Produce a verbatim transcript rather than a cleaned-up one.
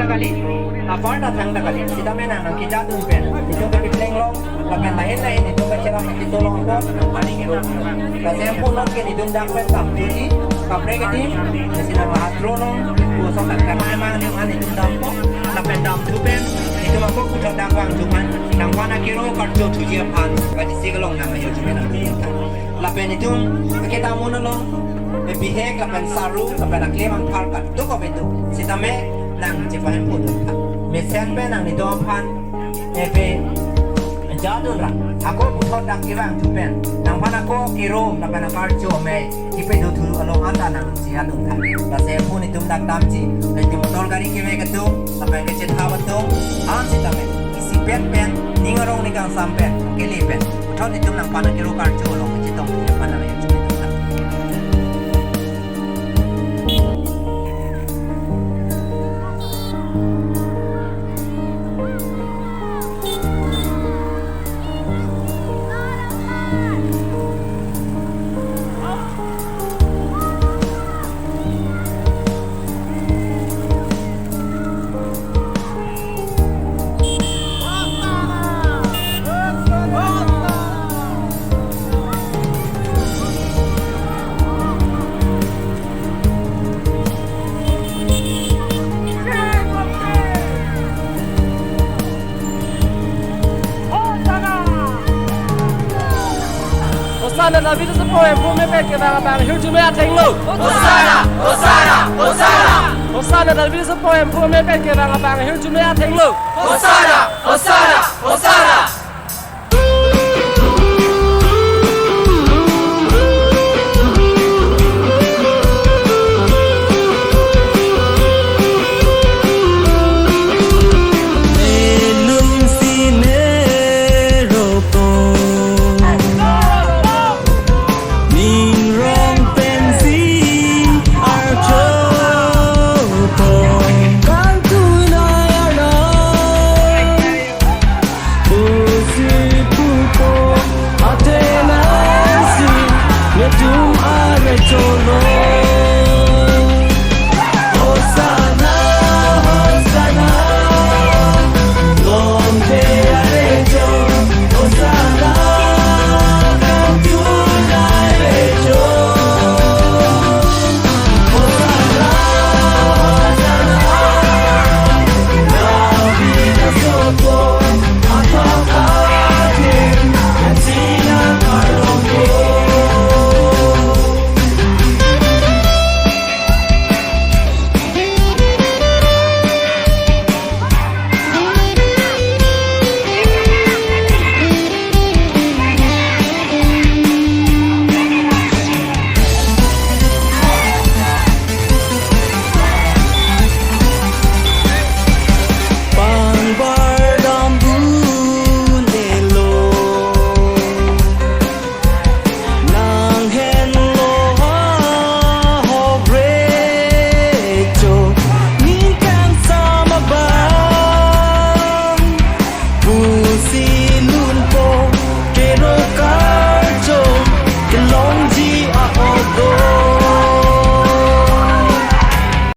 kali, apar ta thangta kali. Sitame nang nangkejadun pen itum kepleng long, lapen lain lain itum kecherap kito long ko, nang paling iro. Lasi hemphu non ke itum dak pen tam tuji, kaprek edi, sina hatro long, ko sok tak kama emang ni an itum dampo, lapen damthu pen itum ako puthot dak vangthu pen, nangphan akero karcho thuji aphan, kadisi kelong nang ayo chume nang dun ta. Lapen itum kedam un along, bihek lapen saru lapen aklem angphar kadokave do. Sitame nang chepahemphu dun ta. Mesen pen nang itum aphan, epe, jadun ra. Ako puthot dak kevangthu pen, nangphan ako kero lapen akarcho me kipe do thu along anta nang chejadun ta. Lasi hemphu itum dak damji, itum motor gari keve kedo, lapen kechethap atum, an sitame isi pen pen, ning arong ning kangsam pen, kele pen, puthot itum nangphan akero karcho along kechetong aphan nang ya. Hosanna David asopo hemphu me pen kevang abang ahirjume athengno. Hosanna, Hosanna, Hosanna. Hosanna David asopo hemphu me pen kevang abang ahirjume athengno. Hosanna, Hosanna, Hosanna.